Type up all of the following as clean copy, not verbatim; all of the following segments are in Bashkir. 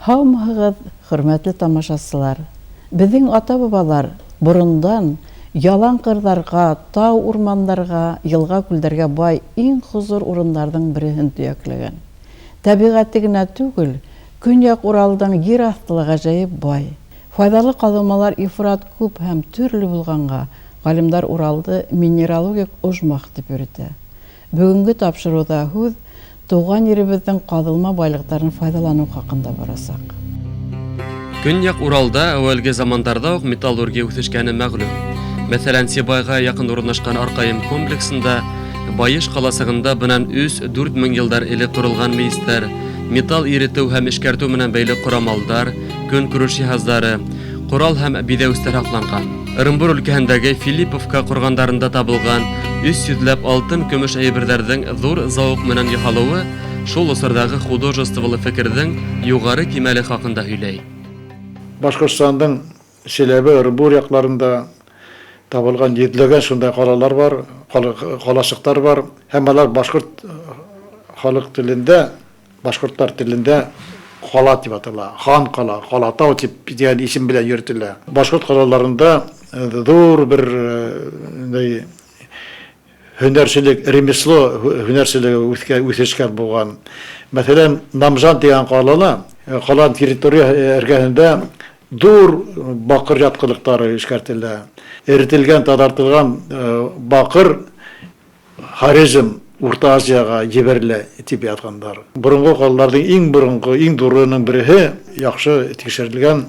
Һаумыһығыҙ, хөрмәтле тамашасылар! Беҙҙең ата-бабалар борондан ялан-ҡырҙарға, тау-урмандарға, йылға-күлдәргә бай иң хозур урындарҙың береһен төйәкләгән. Тәбиғәте генә түгел, Көньяҡ Уралдың ер аҫты ла ғәжәйеп бай. Файҙалы ҡаҙылмалар ифрат күп һәм төрлө булғанға, ғалимдар Уралды минералогик ожмах тип йөрөтә. Бөгөнгө тапшырыуҙа һүҙ тыуған еребеҙҙең ҡаҙылма байлыҡтарын файҙаланыу хаҡында барасаҡ. Көньяҡ Уралда әүәлге замандарҙа уҡ металлургия үҫешкәне мәғлүм. Мәҫәлән, Сибайға яҡын урынлашҡан Арҡайым комплексында Байыш ҡаласығында бынан 3-4 мең йылдар элек ҡоролған мейестәр, металл иретеү һәм эшкәртеү менән бәйле ҡорамалдар, көнкүреш йыһаздары, ҡорал һәм биҙәүестәр һаҡланған. Ырымбур өлкәһендәге Филипповка ҡорғандарында табылған өс йөҙләп алтын-көмөш әйберҙәрҙең ҙур зауыҡ менән яһалыуы шул осорҙағы художестволы фекерҙең юғары кимәле хаҡында һөйләй. Башҡортостандың Силәбе, Ырымбур яҡларында табылған йөҙләгән шундай ҡалалар бар, ҡаласыҡтар бар, һәм алар башҡорт халыҡ телендә, башҡорттар телендә ҡала тип атала, хан ҡала, ҡалатау тип дигән исем белән йөрөтөлә. Башҡорт ҡалаларында ҙур бер һөнәрселек, ремесло һөнәрселеге үҫкән, үҫешкән булған. Мәҫәлән, Намжан тигән ҡалала, ҡаланың территория эргәһендә ҙур баҡыр ятҡылыҡтары эшкәртелә. Эретелгән, таҙартылған баҡыр Хорезм, Урта Азияға ебәрелә тип яҙғандар. Боронғо ҡалаларҙың иң боронғо, иң ҙурының береһе, яҡшы тикшерелгән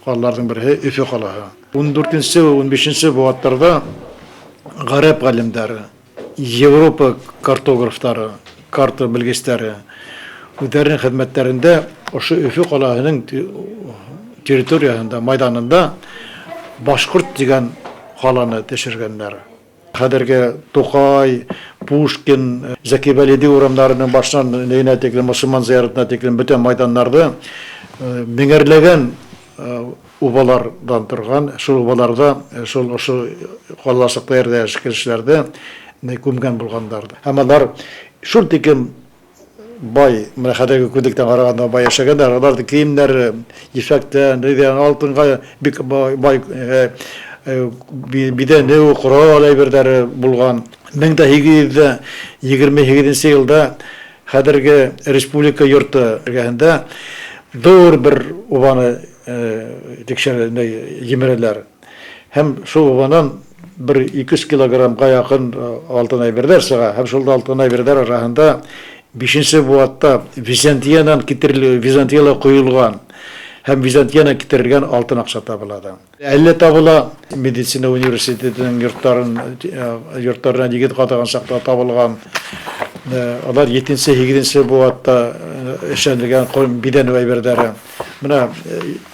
ҡалаларҙың береһе Өфө ҡалаһы. Ундүртенсе, унбишенсе быуаттарҙа ғәрәп ғалимдары, Европа картографтары, карта белгестәре үҙҙәренең хеҙмәттәрендә ошо Өфө ҡалаһының территорияһында, майҙанында Башҡорт тигән ҡаланы төшөргәндәр. Хәҙерге Тукай, Пушкин, Зәки Вәлиди урамнарының башынан нейенә тиклем, мосолман зыяратына тиклем бөтә майҙаннарҙы меңәрләгән убалардан торған, шул убаларда шул ошо ҡаласыҡта ерҙә кешеләрҙе күмгән булғандар. Һәм алар шул тиклем бай, менә хәзерге күҙлектән караганда бай яшәгәннәр, аларның киемнәре ефәктән, нидән, алтынга бик бай, бай биҙәнеү, корал әйберҙәре булган. 1828 елда хәзерге республика йорты эргәһендә ҙур бер убаны тикшерә, емерәләр. Һәм шул убанан бер 200 килограммга якын алтын әйберҙәр сыға. Һәм шул алтын әйберҙәр араһында бишенсе быуатта Византиянан китерелгән, Византияла ҡойолған һәм Византиянан китерелгән алтын аҡса табыла да. Әллә табыла медицина университетының йорттарын, йорттарына нигеҙ ҡаҙаған саҡта табылған. Алар етенсе, һигеҙенсе быуатта эшләнелгән биҙәнеү әйберҙәре. Менә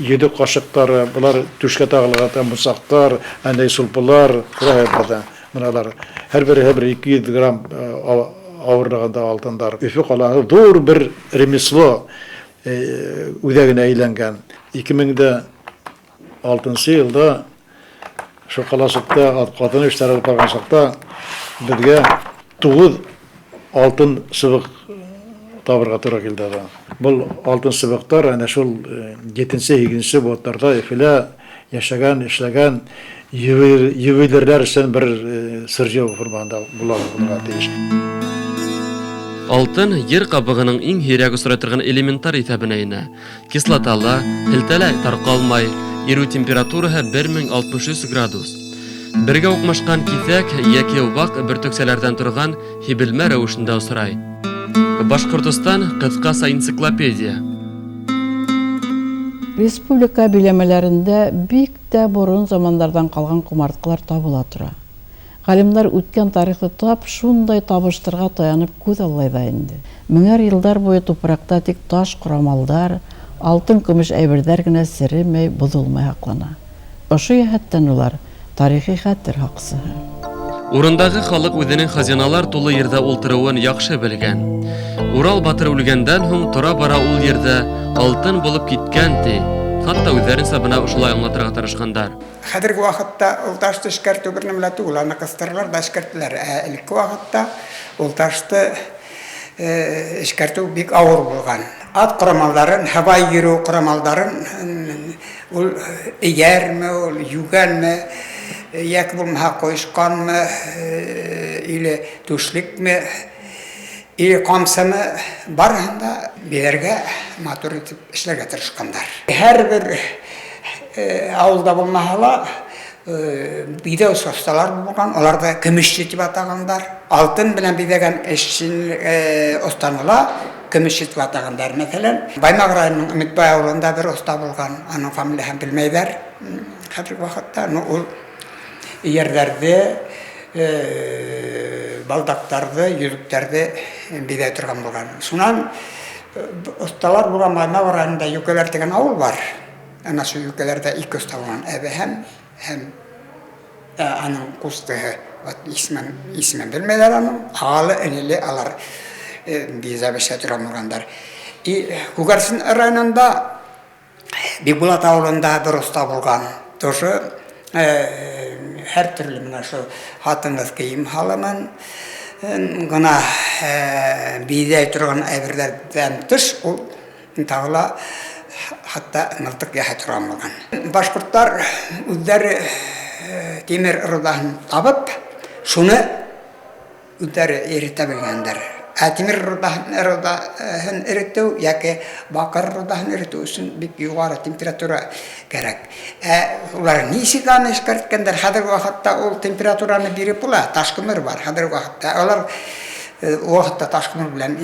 йөҙөк ҡашыҡтары, былар түшкә тағылған бысаҡтар, әндәй сулпылар, күрәһегеҙ, менә алар һәр береһе бер 200 грамм ауырлығында алтындар. Өфө ҡалаһы ҙур бер ремесло үҙәгенә әйләнгән. 2006 йылда шул ҡаласыҡта ҡаҙын эштәре алып барған саҡта беҙгә 9 алтын сыбыҡ табырға тура килде. Был алтын сыбыҡтар әнә шул 7-8 быуаттарҙа Өфөлә йәшәгән, эшләгән ювелирлар өсөн бер сырье формаһында булырға тейеш. Алтын ер ҡабығының иң һирәк осрай торған элементтар иҫәбенә инә. Кислотала, һелтәлә тарҡалмай, иреү температураһы 1063 градус. Бергә уҡмашҡан киҫәк йәки ваҡ бөртөксәләрҙән торған һибелмә рәүешендә осрай. Башҡортостан ҡыҫҡаса энциклопедия. Республика биләмәләрендә бик тә борон замандарҙан ҡалған ҡомартҡылар табыла тора. Ғалимдар үткән тарихты тап шундай табыштарға таянып күҙ аллай ҙа инде. Меңәр йылдар буйы тупраҡта тик таш ҡорамалдар, алтын-көмөш әйберҙәр генә серемәй, боҙолмай һаҡлана. Ошо йәһәттән улар тарихи хәтер һаҡсыһы. Урындағы халыҡ үҙенең хазиналар тулы ерҙә ултырыуын яҡшы белгән. Урал батыр үлгәндән һуң тора-бара ул ерҙә алтын булып киткән ти. Хатта үҙҙәренсә бына ошолай аңлатырға тырышҡандар. Хәҙерге ваҡытта ул ташты эшкәртеү бер нәмә лә түгел, аны ҡыҫтыралар да эшкәртәләр. Ә элекке ваҡытта ул ташты эшкәртеү бик ауыр булған. Ат ҡорамалдарын, һыбай йөрөү ҡорамалдарын, ул эйәрме, ул йүгәнме, йәки булмаһа ҡойошҡанмы, или түшлекме, или ҡамсымы, барыһын да биҙәргә, матур итеп эшләргә тырышҡандар. Һәр бер ауылда булмаһа ла, биҙәүсе оҫталар булған, уларҙы көмөшсө тип атағандар. Алтын менән биҙәгән эшсе оҫтаны ла көмөшсө тип атағандар. Мәҫәлән, Баймаҡ районының Өмөтбай ауылында бер оҫта булған, аның фамилияһын белмәйҙәр хәҙерге ваҡытта. Ну, ул эйәрҙәрҙе, балдаҡтарҙы, йөҙөктәрҙе биҙәй торған булған. Шунан оҫталар булған Баймаҡ районында Йүкәләр тигән ауыл бар. Ана шул Йүкәләрҙә ике оҫта булған, әбе һәм аның ҡустыһы. Вот исемен белмәйҙәр аның. Ағалы, энеле алар бизәп эшләй торған булғандар. И Күгәрсен районында Бикбулат ауылында бер оҫта булған. Тоже һәр төрлө менә шул хатын-ҡыҙ кейем һалымын ғына биҙәй торған әйберҙәрҙән тыш ул тағы ла хатта мылтыҡ яһай торған булған. Башҡорттар үҙҙәре тимер рудаһын табып, шуны үҙҙәре эретә белгәндәр. Ә тимер рудаһын эретеү йәки баҡыр рудаһын эретеү өсөн бик юғары температура кәрәк. Ә улар нисек аны эшкәрткәндәр? Хәҙерге ваҡытта ул температураны биреп була, таш күмер бар хәҙерге ваҡытта. Алар ул ваҡытта таш күмер белән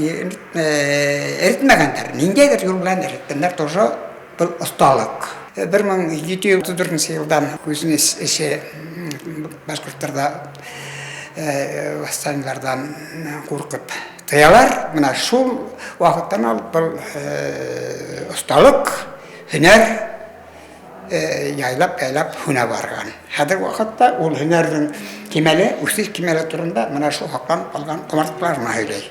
эретмәгәндәр. Ниндәйҙер юл белән эреткәндәр, тоже был оҫталыҡ. 1734 йылдан кузнец эше башҡорттарҙа восстаниеларҙан ҡурҡып тыялар. Бына шул ваҡыттан алып был оҫталыҡ, һөнәр яйлап-яйлап һүнә барған. Хәҙерге ваҡытта ул һөнәрҙең кимәле, үҫеш кимәле турында бына шул һаҡланып ҡалған ҡомартҡылар ғына һөйләй.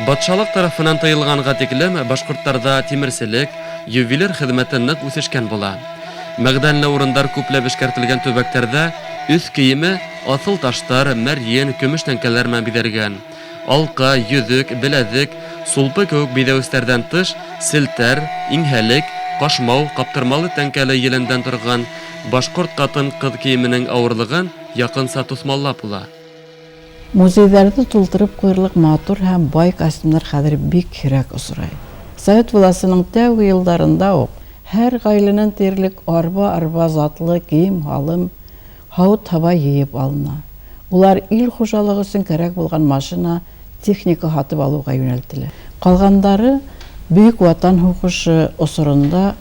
Батшалыҡ тарафынан тыйылғанға тиклем башҡорттарҙа тимерселек, ювелир хеҙмәте ныҡ үҫешкән була. Мәғдәнле урындар күпләп эшкәртелгән төбәктәрҙә өҫ кейеме аҫыл таштар, мәрйен, көмөш тәңкәләр менән биҙәлгән. Алҡа, йөҙөк, беләҙек, сулпы кеүек биҙәүестәрҙән тыш, селтәр, иңһәлек, ҡашмау, ҡаптырмалы тәңкәле еләндән торған башҡорт ҡатын-ҡыҙ кейеменең ауырлығын яҡынса тоҫмаллап була. Музейҙарҙы тултырып ҡуйырлыҡ матур һәм бай костюмдар хәҙер бик һирәк осрай. Совет власының тәүге йылдарында уҡ һәр ғаиләнән тиерлек арба-арба затлы кейем-һалым, һауыт-һаба йыйып алына. Улар ил хужалығы өсөн кәрәк булған машина, техника һатып алыуға йүнәлтелә. Ҡалғандары Бөйөк Ватан һуғышы осоронда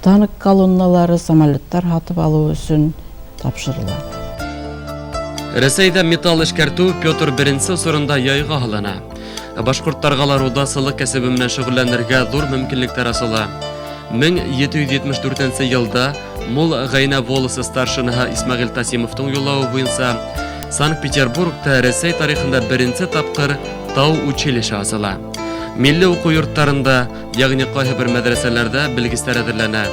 танк колонналары, самолеттар һатып алыу өсөн тапшырыла. Рәсәйҙә металл эшкәртеү Петр Беренсе осоронда яйға һалына. Башҡорттарға ла рудасылыҡ кәсебе менән шөғөлләнергә ҙур мөмкинлектәр асыла. 1774 йылда Мул Ғәйнә волосы старшинаһы Исмәғил Тасимовтың юллауы буйынса Санкт-Петербургта Рәсәй тарихында беренсе тапҡыр тау училище асыла. Милли уҡыу йорттарында, йәғни ҡайһы бер мәҙрәсәләрҙә белгестәр әҙерләнә.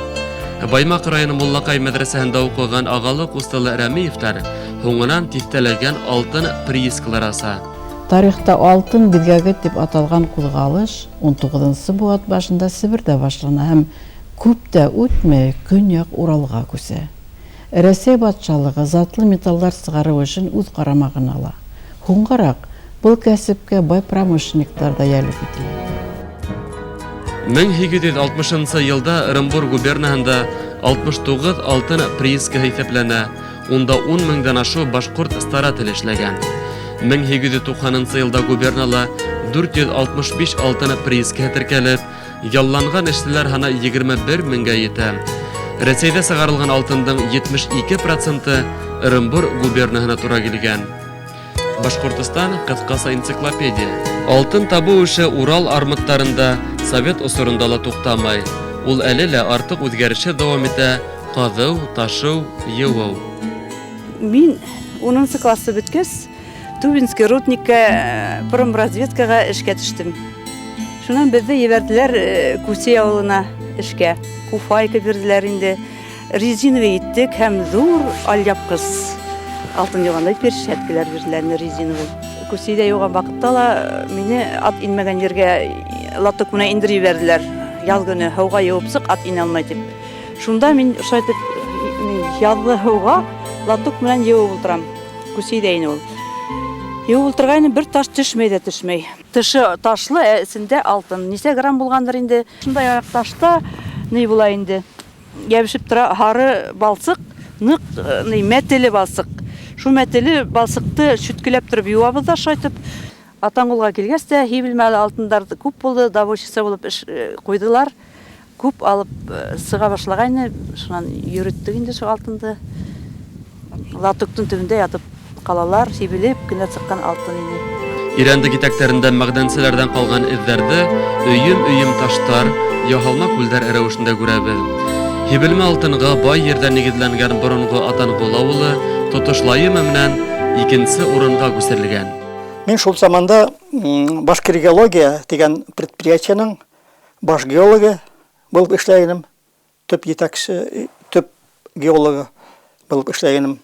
Баймаҡ районы Муллаҡай мәҙрәсәһендә уҡыған ағалы ҡустылы Рәмиевтәр һуңынан тиҫтәләгән алтын приискалар аса. Тарихта алтын биҙгәге тип аталған ҡуҙғалыш 19-нсы быуат башында Себерҙә башлана һәм күп тә үтмәй Көньяҡ Уралға күсә. Рәсәй батшалығы затлы металлдар сығарыу эшен үҙ ҡарамағына ала. Һуңғараҡ был кәсепкә бай промышленниктар ҙа йәлеп ителә. 1860 йылда Ырымбур губернаһында 69 алтын приискаһы иҫәпләнә. Унда 10 меңдән ашыу башҡорт старателе эшләгән. 1890 йылда губернала 465 алтын приискаһы теркәлеп, ялланған эшселәр һаны 21 меңгә етә. Рәсәйҙә сығарылған алтындың 72% Ырымбур губернаһына тура килгән. Башҡортостан ҡыҫҡаса энциклопедия. Алтын табыу эше Урал армыттарында совет осоронда ла туҡтамай. Ул әле лә артыҡ үҙгәреше дауам итә: ҡаҙыу, ташыу, йыуыу. Мин 10 классы бөткәс, Тубинский рудникка промразведкаға эшкә төштөм. Шунан беҙҙе ебәрҙеләр Күсей ауылына эшкә. Куфайка бирҙеләр инде. Резиновый иттек һәм ҙур алъяпҡыс. Алтын йыуғандай перчаткалар бирҙеләр резиновый. Күсейҙә йыуған ваҡытта ла мине ат инмәгән ергә лоток менән индереп ебәрҙеләр. Яҙ көнө һыуға йыуып сыҡ, ат инә алмай тип. Шунда мин ошолай итеп яҙлы һыуға лоток менән йыуып ултырам. Күсейҙә ине ул. Йыуып ултырғайны, бер таш төшмәй ҙә төшмәй. Тышы ташлы, ә эсендә алтын. Нисә грамм булғандыр инде. Шундай ташта ни була инде. Йәбешеп тора һары балсыҡ, ныҡ ни мәтеле балсыҡ. Шул мәтеле балсыҡты шөткөләп тороп йыуабыҙ ҙа шайтып. Атанғолға килгәс тә һибелмәле алтындар күп булды, добывщица булып эш ҡуйҙылар. Күп алып сыға башлағайны, шунан йөрөттөк инде шул алтынды. Лотоктың төбөндә ятып ҡалалар, һибелеп кенә сыҡҡан алтын ине. Ирәндек итәктәрендә мәғдәнселәрҙән ҡалған эҙҙәрҙе өйөм-өйөм таштар, яһалма күлдәр рәүешендә күрәбеҙ. Һибелмә алтынға бай ерҙә нигеҙләнгән боронғо Атанғол ауылы тотошлайымы менән икенсе урынға күсерелгән. Мин шул заманда Башкиргеология тигән предприятиеның баш геологы булып эшләй инем. Төп етәксе, төп геологы булып эшләй инем.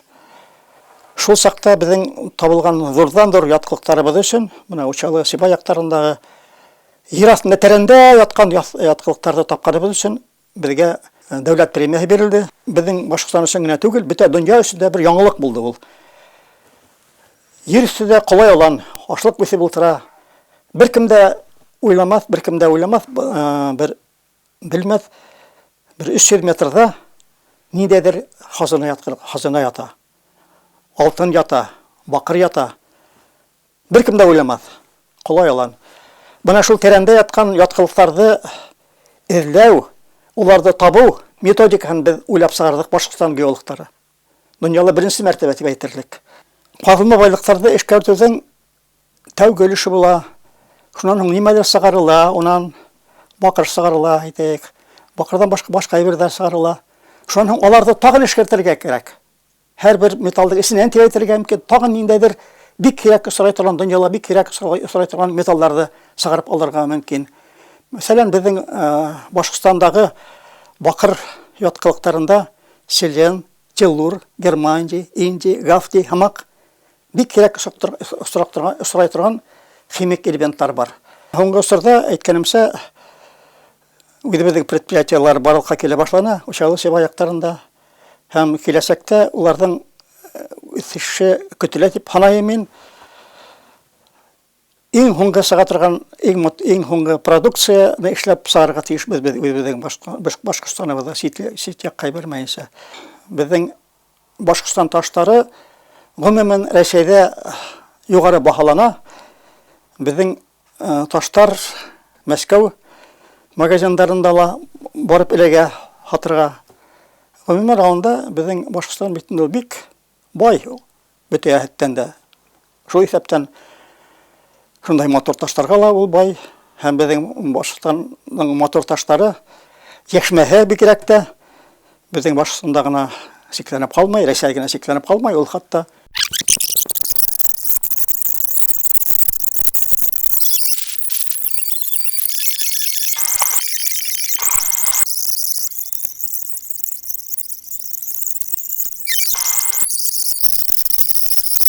Шул саҡта беҙҙең табылған ҙурҙан-ҙур ятҡылыҡтарыбыҙ өсөн, бына Учалы, Сибай яҡтарындағы ер аҫтында тәрәндә ятҡан ятҡылыҡтарҙы тапҡаныбыҙ өсөн беҙгә дәүләт премияһы бирелде. Беҙҙең Башҡортостан өсөн генә түгел, бөтә донъя өсөн дә бер яңылыҡ булды ул. Ер өҫтөндә ҡолай алан, ашлыҡ үҫеп ултыра. Бер кем дә уйламаҫ, бер кем дә уйламаҫ, бер белмәҫ, бер 300 метрҙа ниндәйҙер хазина ятҡылыҡ, хазина ята. Алтын ята, баҡыр ята. Бер кем дә уйламаҫ. Ҡолай алан. Бына шул тәрәндә ятҡан ятҡылыҡтарҙы эҙләү, уларҙы табыу методикаһын беҙ уйлап сығарҙыҡ Башҡортостан геологтары. Донъяла беренсе мәртәбә тип әйтерлек. Ҡаҙылма байлыҡтарҙы эшкәртеүҙең тәүге өлөшө була. Шунан һуң нимәлер сығарыла, унан баҡыр сығарыла, әйтәйек. Баҡырҙан башҡа әйберҙәр сығарыла. Шунан һуң уларҙы тағын эшкәртергә кәрәк. Һәр бер металдың эсенән тип әйтергә мөмкин, тағын ниндәйҙер бик һирәк осрай торған, донъяла бик һирәк осрай торған металдарҙы сығарып алырға мөмкин. Мәҫәлән, беҙҙең Башҡортостандағы баҡыр ятҡылыҡтарында селен, теллур, германий, индий, гафтий һымаҡ бик һирәк осрай торған химик элементтар бар. Һуңғы осорҙа, әйткәнемсә, үҙебеҙҙең предприятиелар барлыҡҡа килә башланы Учалы, Сибай яҡтарында. Һәм киләсәктә уларҙың үҫеше көтөлә тип һанайым мин. Иң һуңғы сыға торған, иң һуңғы продукцияны эшләп сығарырға тейешбеҙ беҙ үҙебеҙҙең Башҡортостаныбыҙҙа сит яҡҡа ебәрмәйенсә. Беҙҙең Башҡортостан таштары ғөмүмән Рәсәйҙә юғары баһалана. Беҙҙең таштар Мәскәү магазиндарында ла барып эләгә һатырға. Ғөмүмән алғанда беҙҙең Башҡортостан бит инде ул бик бай ул, бөтә йәһәттән дә. Шул иҫәптән шундай матур таштарға ла ул бай. Һәм беҙҙең Башҡортостандың матур таштары йәшмәһе бигерәк тә беҙҙең Башҡортостанда ғына сикләнеп ҡалмай, Рәсәй генә сикләнеп ҡалмай, ул хатта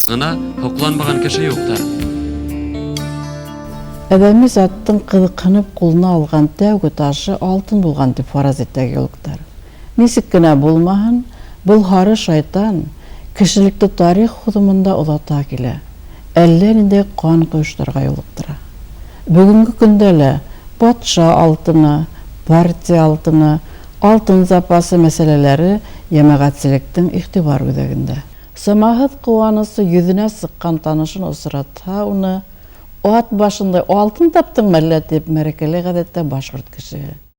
Ғына һоҡланмаған кеше юҡтыр. Әҙәми заттың ҡыҙыҡһынып ҡулына алған тәүге ташы алтын булған тип фараз итә геологтар. Нисек кенә булмаһын, был һары шайтан кешелекте тарих һуҙымында оҙата килә. Әллә ниндәй ҡан ҡойоштарға юлыҡтыра. Бөгөнгө көндә лә батша алтыны, партия алтыны, алтын запасы мәсьәләләре йәмәғәтселектең иғтибар үҙәгендә. Самаһыҙ ҡыуанысы йөҙөнә сыҡҡан танышын осратһа, уны ат башындай алтын таптың мәллә тип мәрәкәләй ғәҙәттә башҡорт кешеһе.